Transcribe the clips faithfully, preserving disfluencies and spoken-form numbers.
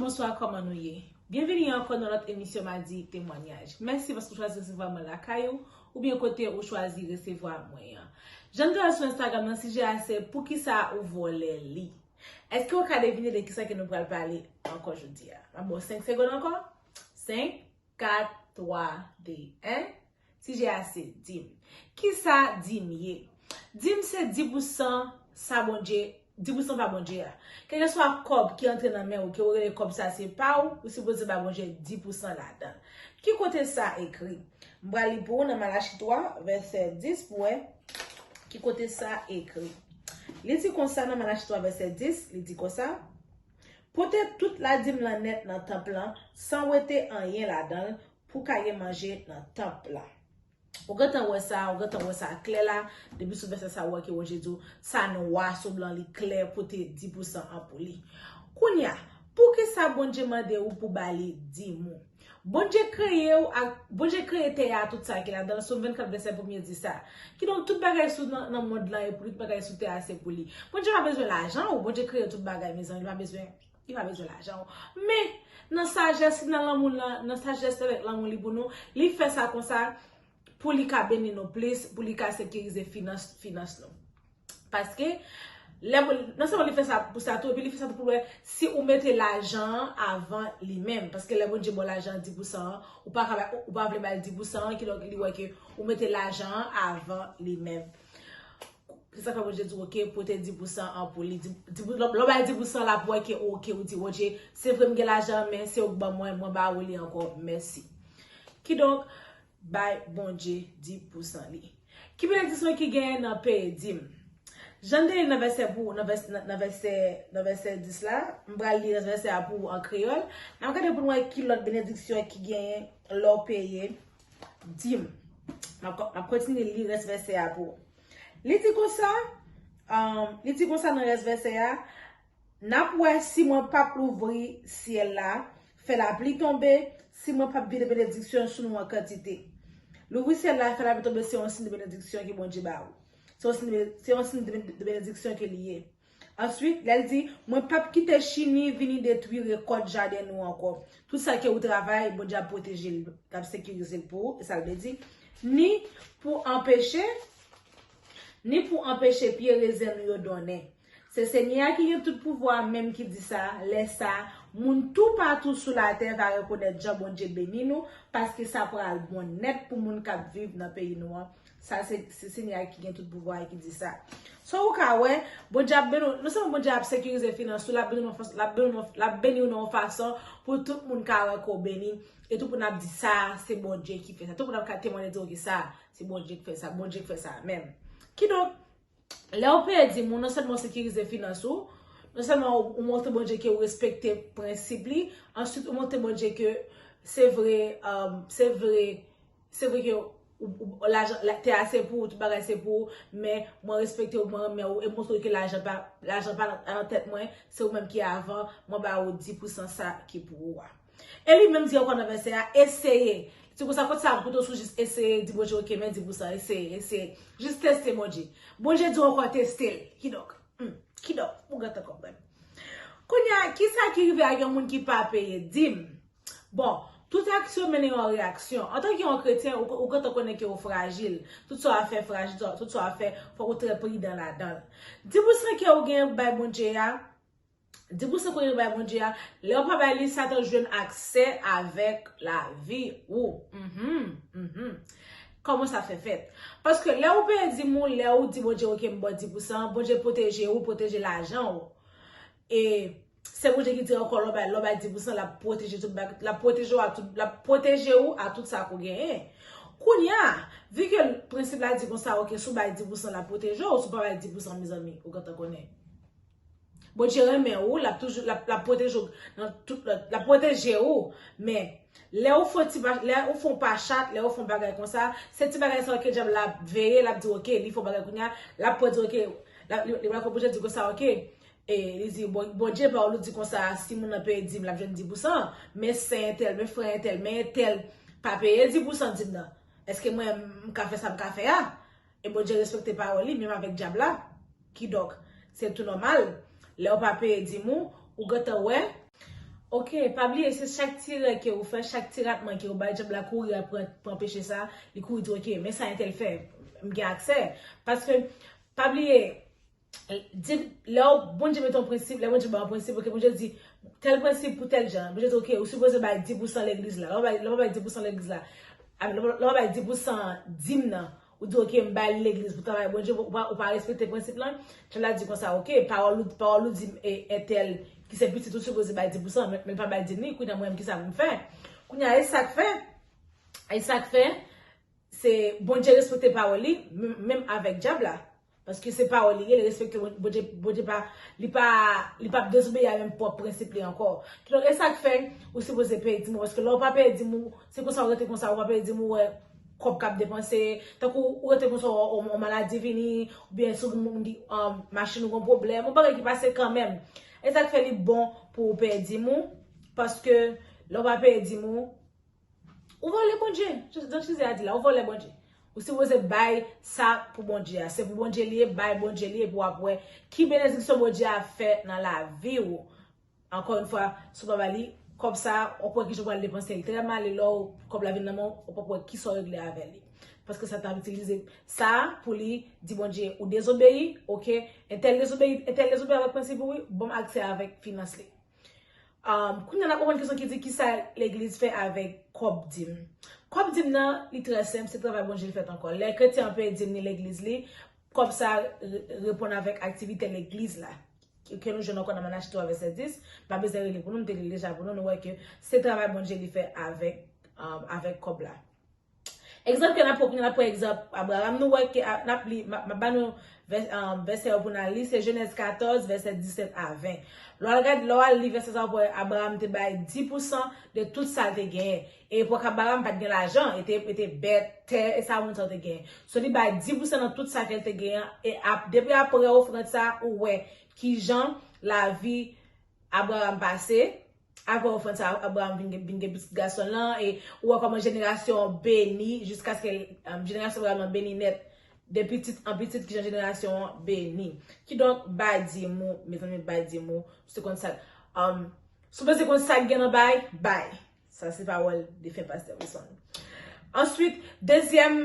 Bonswa, kòman nou ye? Byenveni ankò nan lòt emisyon Madi Temwanyaj. Mèsi paske w chwazi resevwa mwen lakay ou, oubyen kote ou chwazi resevwa mwen an. Jan n te wè sou Instagram nan, sijè a se poukisa ou vòlè li. Èske w ka devine de kisa ke nou pral pale ankò jodi a? M ap ba w senk segonn ankò. Senk, kat, twa, de, en. Sijè a se dim. Kisa dim ye? Dim se dis pousan sa Bondye, dis pousan pa Bondye a. Kèlkeswa kòb ki antre nan men ou, ke ou rele kòb sa se pa ou, ou sipoze ba Bondye dis pousan ladan. Ki kote sa ekri? M pral li pou ou nan Malachi twa, vèsè dis, pou wè ki kote sa ekri. Li di konsa nan Malachi twa, vèsè dis, li di konsa: Pote tout ladim lan nèt nan tanp lan, san wete anyen ladan l, pou ka gen manje nan tanp lan. Ou gentan wè sa, ou gentan wè sa klè la, depi sou vèsè sa ou wè ke Bondye di w, sa nwa sou blan, li klè, pote dis pousan an pou li. Kounye a, poukisa Bondye mande ou pou ba li dim ou? Bondye kreye w ak, Bondye kreye tè a, tout sa ki ladan l, Sòm vennkat vèsè premye di sa. Kidonk, tout bagay sou nan, nan mond lan e pou li, tout bagay sou tè a se pou li. Bondye pa bezwen lajan ou, Bondye kreye tout bagay, mezanmi, li pa bezwen, li pa bezwen lajan ou. Men, nan sajès, nan lanmou, nan, nan sajès avèk lanmou li pou nou, li fè sa konsa pou li ka beni nou plis, pou li ka sekirize finans, finans nou. Paske, lè, non sèlman li fè sa pou sa tou, epi li fè sa tou pou wè si ou mete lajan an avan li menm. Paske lè Bondye ba w lajan an dis pousan an, ou pa ka, ou pa vle ba l dis pousan an, kidonk li wè ke ou mete lajan an avan li menm. Se sa k fè Bondye di w, oke, pote dis pousan an pou li. Di, di, lè w bay dis pousan, l ap wè ke, oke, ou di, Bondye, se vre m gen lajan an, men se ou k ban mwen, mwen ba ou li ankò, mèsi. Kidonk, bay Bondye dis pousan li. Ki benediksyon ki genyen nan peye dim? Jan n te li nan vèsè pou, nan vès-, nan, nan vèsè, nan vèsè dis la, m pral li rès vèsè a pou ou an kreyòl. N ap gade pou n wè ki lòt benediksyon ki genyen lè w peye dim. M ap, m ap kontinye li rès vèsè a pou ou. Li di konsa, um, li di konsa nan rès vèsè a, n ap wè si mwen p ap louvri syèl la, fè lapli tonbe, si mwen p ap vide benediksyon sou nou an kantite. Louvri syèl la, fè lapli tonbe, se yon siy de benediksyon ke Bondye ba ou. Se yon siy de, se yon siy de, de benediksyon ke li ye. Answit, lè l di, mwen p ap kite chini vini detwi rekòt jaden nou ankò. Tout sa ke ou travay, Bondye ap pwoteje l, l ap sekirize l pou ou, e sa l vle di. Ni pou anpeche, ni pou anpeche pye rezen nou yo donnen. Se Senyè a ki gen tout pouvwa a menm ki di sa, lè sa, moun toupatou sou latè va rekonèt jan Bondye beni nou, paske sa pral bon nèt pou moun k ap viv nan peyi nou an. Sa se, se Senyè a ki gen tout pouvwa a ki di sa. So ou ka wè, Bondye ap beni w, non sèlman Bondye ap sekirize finans ou, l ap beni w nan fas-, l ap beni w nan, l ap beni w nan yon fason pou tout moun ka wè ke w beni, e tout moun ap di sa, se Bondye ki fè sa. Tout moun ap ka temwanye di, oke, sa, se Bondye ki fè sa, Bondye ki fè sa menm. Kidonk, lè w peye dim ou, non sèlman w sekirize finans ou, non sèlman ou, ou montre Bondye ke ou respekte prensip li, answit ou montre Bondye ke se vre, um, se vre, se vre ke ou, ou, lajan, la, tè a se pou ou, tout bagay se pou ou, men mwen respekte ou, mwen renmen ou, e montre ke lajan pa, lajan pa nan, nan tèt mwen, se ou menm ki avan, mwen ba ou dis pousan sa ki pou ou a. E li menm di ankò nan vèsè a, eseye. Li di konsa, kot sa ap koute w si w jis eseye, di Bondye, oke, men dis pousan, eseye, eseye. Jis teste Bondye. Bondye di w ankò teste l. Kidonk, hmm, kidonk, ou gentan konprann. Kounye a, kisa ki rive ak yon moun ki pa peye dim? Bon, tout aksyon mennen yon reyaksyon. Antanke yon kretyen, ou, ou gentan konnen ke ou frajil. Tout sa w ap fè frajil, tout sa w ap fè, fòk ou trè pridan ladan l. Dis pousan ke ou gen bay Bondye a, dis pousan ke ou gen bay Bondye a, lè ou pa bay li, Satan jwenn aksè avèk lavi ou. Mhm, mhm. Kòman sa fè fèt? Paske lè ou peye dim ou, lè ou di Bondye, oke, m ba w dis pousan, Bondye pwoteje ou, pwoteje lajan ou. E se Bondye ki di ankò, lè w bay, lè w bay dis pousan, l ap pwoteje tout bag-, l ap pwoteje w a tout, l ap pwoteje ou a tout sa ke w genyen. Kounye a, vi ke prensip la di konsa, oke, si w bay dis pousan, l ap pwoteje w, si w pa bay dis pousan, mezanmi, ou gentan konnen. Bondye renmen ou, l ap toujou, l ap, l ap pwoteje w nan tout lòt, l ap pwoteje ou, men lè ou fè yon ti pa, lè ou fè yon pa chat, lè ou fè yon bagay konsa, se ti bagay sa yo ke dyab la ap veye, l ap di, oke, li fè yon bagay kounye a, l ap pran di, oke, l ap, li, li pral fè Bondye di konsa, oke, e li di, bon, Bondye pawòl ou di konsa, si moun nan peye dim, l ap jwenn dis pousan, men sè entèl, men frè entèl, men entèl pa peye dis pousan dim nan. Èske mwen, m ka fè sa m ka fè a? E Bondye respekte pawòl li, menm avèk dyab la. Kidonk, se tou nòmal. Lè w pa peye dim ou, ou gentan wè, Ok, pa bliye, se chak ti rè ke ou fè, chak ti ratman ke ou bay, dyab la kouri al pran, pran peche sa, li kouri di, ok, men sa entèl fè, m gen aksè. Paske, pa bliye, di, lè w, Bondye mete yon prensip, lè Bondye ba yon prensip, ok, Bondye di, tèl prensip pou tèl jan, Bondye di, ok, ou sipoze bay dis pousan legliz la, lè w bay, lè w bay dis pousan legliz la, a, lè w bay dis pousan dim nan, ou di, ok, m bay legliz pou travay Bondye, ou pa, ou pa respekte prensip lan. Dyab la di konsa, ok, pawòl ou, pawòl ou di, e, entèl ki se pitit ou sipoze bay dis pousan, men, men l pa bay dim li, kounye a mwen menm ki sa pou m fè? Kounye a, e sa k fè, e sa k fè, se Bondye respekte pawòl li, menm, menm avèk dyab la. Paske se pawòl li ye, li respekte Bon-, Bondye, Bondye pa, li pa, li pa dezobeyi a menm pwòp prensip li ankò. Kidonk, e sa k fè, ou sipoze peye dim ou, paske lè w pa peye dim ou, se konsa ou rete konsa, ou pa peye dim ou, wè, kòb k ap depanse, tankou ou rete konsa, ou, ou, ou maladi vini, oubyen si ou gen moun ki, um, machin ou gen pwoblèm, ou bagay ki pase kanmenm. E sa k fè li bon pou ou peye dim ou, paske lè w pa peye dim ou, ou vòlè Bondye. Jan Chizè a di la, ou vòlè Bondye. Ou sipoze bay sa pou Bondye a. Se pou Bondye li ye, bay Bondye li ye, epi w ap wè ki benediksyon Bondye ap fè nan lavi w. Ankò yon fwa, si w pa ba li kòb sa, w ap wè kijan w pral depanse l trè mal, e lè w, kòb la vin nan men w, w p ap wè kisa w regle avè li. Paske Satan ap itilize sa pou li di Bondye, ou dezobeyi, ok, entèl dezobeyi, entèl dezobeyi avèk prensip ou, wi, ban m aksè avèk finans li. Um, kounye a n ap konprann kesyon ki di kisa legliz fè avèk kòb dim. Kòb dim nan, li trè senp, se travay Bondye l fèt ankò. Lè kretyen an peye dim li legliz li, kòb sa re-, reponn avèk aktivite legliz la. Ke, ke nou jwenn ankò nan Malaki twa vèsè dis, m pa bezwen rele pou nou, m te li l deja pou nou, nou wè ke se travay Bondye li fè avèk, um, avèk kòb la. Egzanp ke n ap pran, kounye a n ap pran egzanp Abraram, nou wè ke a, n ap li, m ap, m ap ba nou vè-, um, vèsè yo pou n al li, se Jenèz katòz, vèsè disèt a ven. Lè w al gad, lè w al li vèsè sa, w ap wè Abraram te bay dis pousan de tout sa l te genyen. E epòk Abraram pa t gen lajan, e te, e te bèt, tè, e sa moun sa yo te genyen. So, li bay dis pousan nan tout sa ke l te genyen, e ap, depi apre ofrann sa, ou wè kijan lavi Abraram pase, apre ofrann sa, Abraram vin gen, vin gen pitit gason l lan, e ou wè kòman jenerasyon an beni, jiskaske, um, jenerasyon Abraram nan beni nèt, de pitit an pitit, kijan jenerasyon an beni. Kidonk, bay dim ou, mezanmi, bay dim ou, si w konn sa, um, si w bezwen konn sa k gen nan bay, bay. Sa se pawòl defen pastè Wilson. Answit, dezyèm,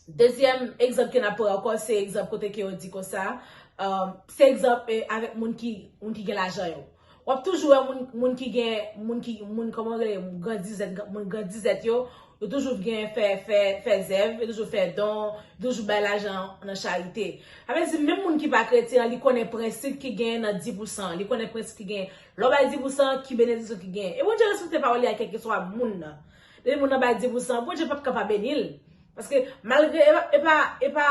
dezyèm egzanp ke n ap pran ankò, se egzanp kote ke yo di konsa, um, se egzanp, eh, avèk moun ki, moun ki gen lajan yo. W ap toujou wè moun, moun ki gen, moun ki, moun kòman rele, moun grandizèt, moun grandizèt yo, yo toujou gen fè, fè, fè zèv, yo toujou fè don, yo toujou bay lajan nan charite. Sa vle di, menm moun ki pa kretyen an, li konnen prensip ki gen nan dis pousan, li konnen prensip ki gen. Lè w bay dis pousan, ki benediksyon ki gen. E Bondye respekte pawòl li a kèlkeswa moun nan. Depi moun nan bay dis pousan, Bondye p ap ka pa beni l. Paske malgre, e pa, e pa, e pa,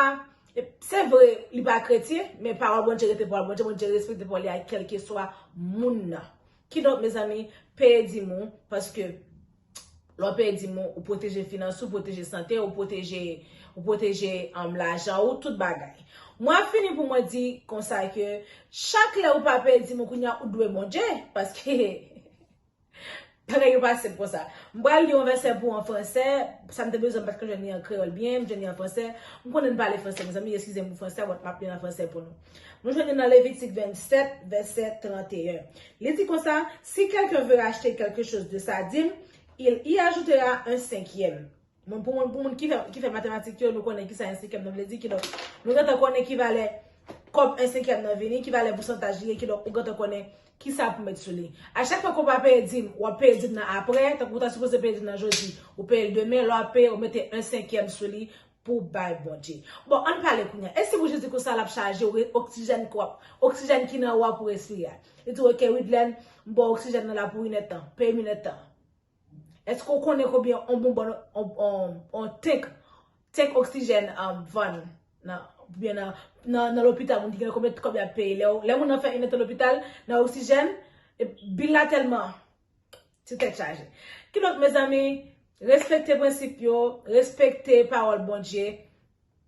e, se vre, li pa kretyen, men pawòl Bondye rete pawòl Bondye, Bondye respekte pawòl li a kèlkeswa moun nan. Kidonk, mezanmi, peye dim ou, paske lè w peye dim ou, ou pwoteje finans ou, pwoteje sante, ou pwoteje, ou pwoteje, um, lajan ou, tout bagay. Mwen ap fini pou mwen di konsa ke chak lè ou pa peye dim ou, kounye a ou dwe Bondye, paske bagay yo pa senp konsa. M pral li yon vèsè pou an fransè, sa m te bezwen m pa t ka jwenn li an kreyòl byen, m jwenn li an fransè. M konnen n pale fransè, mezanmi, eskize m pou fransè, but m ap li l an fransè pou nou. Nou jwenn li nan Levitik vennsèt, vèsè tranteyen. Li di konsa, si quelqu'un veut racheter quelque chose de sa dîme, il y ajoutera un cinquième. Bon, pou moun, pou moun ki fè, ki fè matematik yo, nou konnen kisa en senkyèm nan vle di, kidonk, nou gentan konnen ki valè kòb en senkyèm nan vini, ki valè pousantaj li ye, kidonk, ou gentan konnen kisa pou met sou li. A chak fwa ke w pa peye dim, w ap peye dim nan apre, tankou w ta sipoze peye dim nan jodi, ou peye l demen, lè w ap peye, ou mete en senkyèm sou li pou w bay Bondye. Bon, ann pale kounye a. E si Bondye di konsa, l ap chaje w, oksijèn ke w ap, oksijèn ki nan ou a pou w respire a. Li di, ok, Widlène, m ba w oksijèn nan la pou inèdtan, peye m inèdtan. Èske w konnen konbyen on bonbòn, on, on, on tank, tank oksijèn, um, vann nan, oubyen nan, nan, nan lopital, moun ki gen konbyen, konbyen y ap peye? Lè, lè moun nan fè inèdtan lopital, nan oksijèn, e bil la tèlman, ti tèt chaje. Kidonk, mezanmi, respekte prensip yo, respekte pawòl Bondye,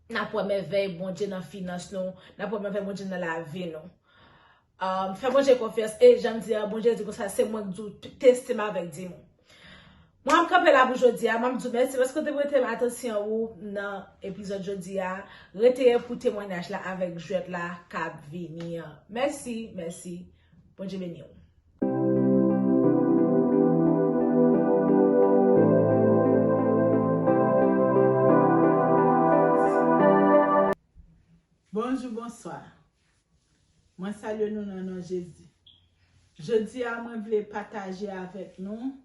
n ap wè mèvèy Bondye nan finans nou, n ap wè mèvèy Bondye nan lavi nou. Um, fè Bondye konfyans, e jan m di a, Bondye di konsa, se mwen k di w, t-, teste m avèk dim ou. Mwen ap kanpe la pou jodi a, m ap di w mèsi paske w te prete m atansyon ou nan epizòd jodi a. Rete pou temwayaj la avèk jwèt la k ap vini an. Mèsi, mèsi. Bondye beni w. Bonjou, bonswa. Mwen salye nou nan non Jezi. Jodi a, mwen vle pataje avèk nou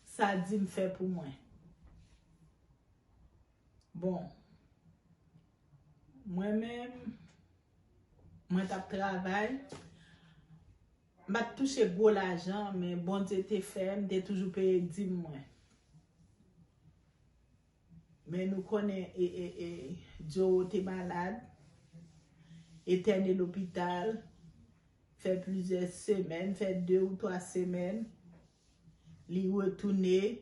sa dim fè pou mwen. Bon, mwen menm, mwen t ap travay. M pa t touche gwo lajan, men Bondye te fè, m te toujou peye dim mwen. Men nou konnen, e, e, e, Joe te malad, entène lopital, fè plizyè semèn, fè de ou twa semèn, li retounen,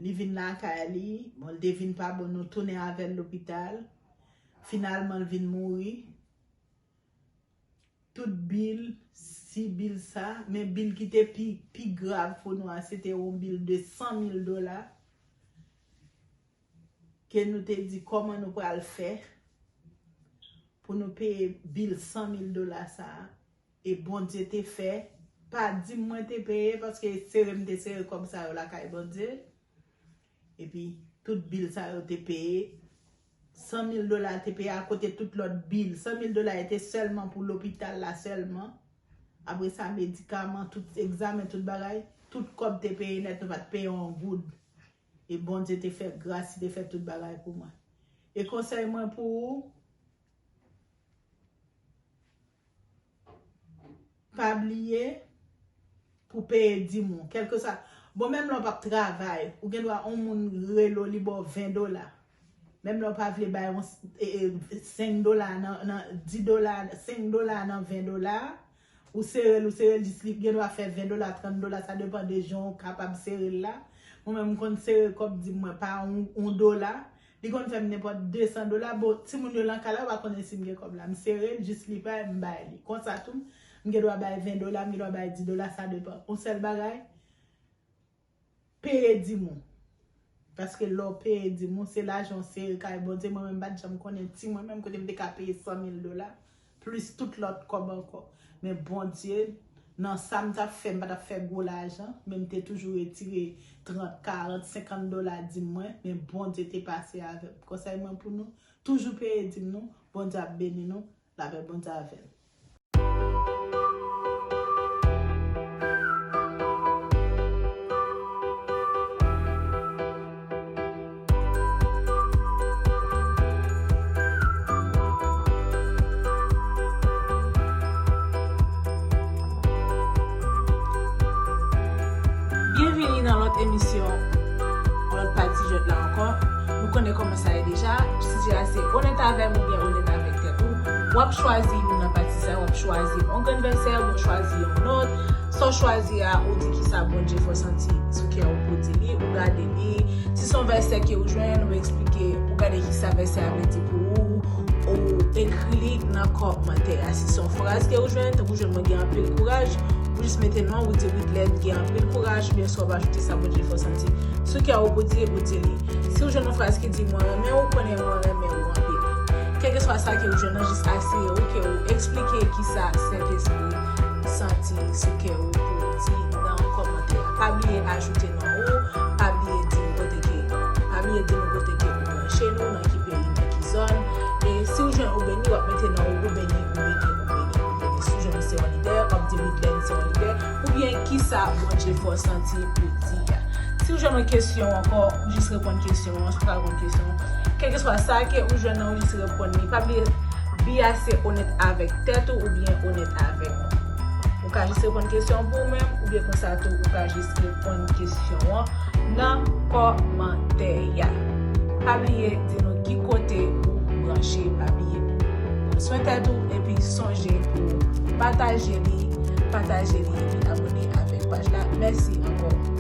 li vin lakay li, bon, li te vin pa bon, nou tounen avè l lopital, finalman, l vin mouri. Tout bil, si bil sa, men bil ki te pi, pi grav pou nou a, se te yon bil de san mil dola, ke nou te di kòman nou pral fè pou nou peye bil san mil dola sa a. E Bondye te fè, pa dim mwen te peye, paske sere m te sere kòb sa yo lakay Bondye. Epi, tout bil sa yo te peye. San mil dola te peye akote tout lòt bil. San mil dola yo te sèlman pou lopital la sèlman. Apre sa, medikaman, tout egzamen, tout bagay, tout kòb te peye nèt, nou pa t peye yon goud. E Bondye te fè gras, li te fè tout bagay pou mwen. E konsèy mwen pou ou, pa bliye pou peye dim ou. Kèlkeswa, bon, menm lè w p ap travay, ou gen dwa yon moun rele w, li ba w ven dola. Menm lè w pa vle bay yon, e, e, senk dola nan, nan, di dola, senk dola nan ven dola, ou sere l, ou sere l, jis li gen dwa fè ven dola, trant dola, sa depann de jan w kapab sere l la. Mwen menm, m konn sere kòb dim mwen pa yon, yon dola. Li konn fè m nenpòt de san dola. Bon, timoun yo nan kay la, yo pa konnen si m gen kòb la. M sere l, jis li pare, m bay li. Konsa tou, m gen dwa bay ven dola, m gen dwa bay di dola, sa depann. Yon sèl bagay, peye dim ou. Paske lè w peye dim ou, se lajan w sere kay Bondye. Mwen menm, m pa t janm konnen dim mwen menm kote m te ka peye san mil dola, plis tout lòt kòb ankò. Men Bondye, nan sa m t ap fè, m pa t ap fè gwo lajan, men m te toujou retire trant, karant, senkant dola dim mwen, men Bondye te pase avè m. Konsèy mwen pou nou, toujou peye dim nou, Bondye ap beni nou, lapè Bondye avè n. Byenvini nan lòt emisyon, lòt pati jwèt la ankò. Nou konnen kòman sa ye deja. Sijè a se onèt avè m oubyen onèt avèk tèt ou. W ap chwazi youn nan pati sa yo, w ap chwazi yon grenn vèsè oubyen w chwazi yon nòt. Sa w chwazi a, ou di kisa Bondye fè w santi sou kè ou pou di li, ou gade li. Si se yon vèsè ke ou jwenn, ou eksplike, ou gade kisa vèsè a vle di pou ou, ou ekri li nan kòmantè a. Si se yon fraz ke ou jwenn, tankou jwenn mwen gen anpil kouraj, ou jis mete non, ou di Widlène gen anpil kouraj, oubyen si w ap ajoute sa Bondye fè w santi sou kè ou pou di, ou di li. Si ou jwenn yon fraz ki di mwen renmen ou, konnen mwen renmen ou anpil. Kèlkeswa sa ke ou jwenn nan, jis asire ou ke ou eksplike kisa Sentespri santi sou kè ou pou ou di nan kòmantè a. Pa bliye ajoute non ou, pa bliye di m kote ke, pa bliye di nou kote ke ou branche nou, nan ki peyi, nan ki zòn. E si ou jwenn ou beni, w ap mete non ou, ou beni, ou beni, ou beni, ou beni. Si ou jwenn ou se yon lidè, w ap di Widlène se yon lidè, oubyen kisa Bondye fè w santi pou di a. Si ou jwenn yon kesyon ankò, ou jis reponn kesyon an, si w pa reponn kesyon an. Kèlkeswa sa ke ou jwenn nan, ou jis reponn li. Pa bliye, bi a se onèt avèk tèt ou oubyen onèt avèk ou. Ou ka jis reponn kesyon an pou ou menm, oubyen konsa tou, ou ka jis reponn kesyon an nan kòmantè a. Pa bliye di nou ki kote ou branche, pa bliye. Pran swen tèt ou, epi sonje pou pataje li, pataje li, epi abòne avèk paj la. Mèsi ankò.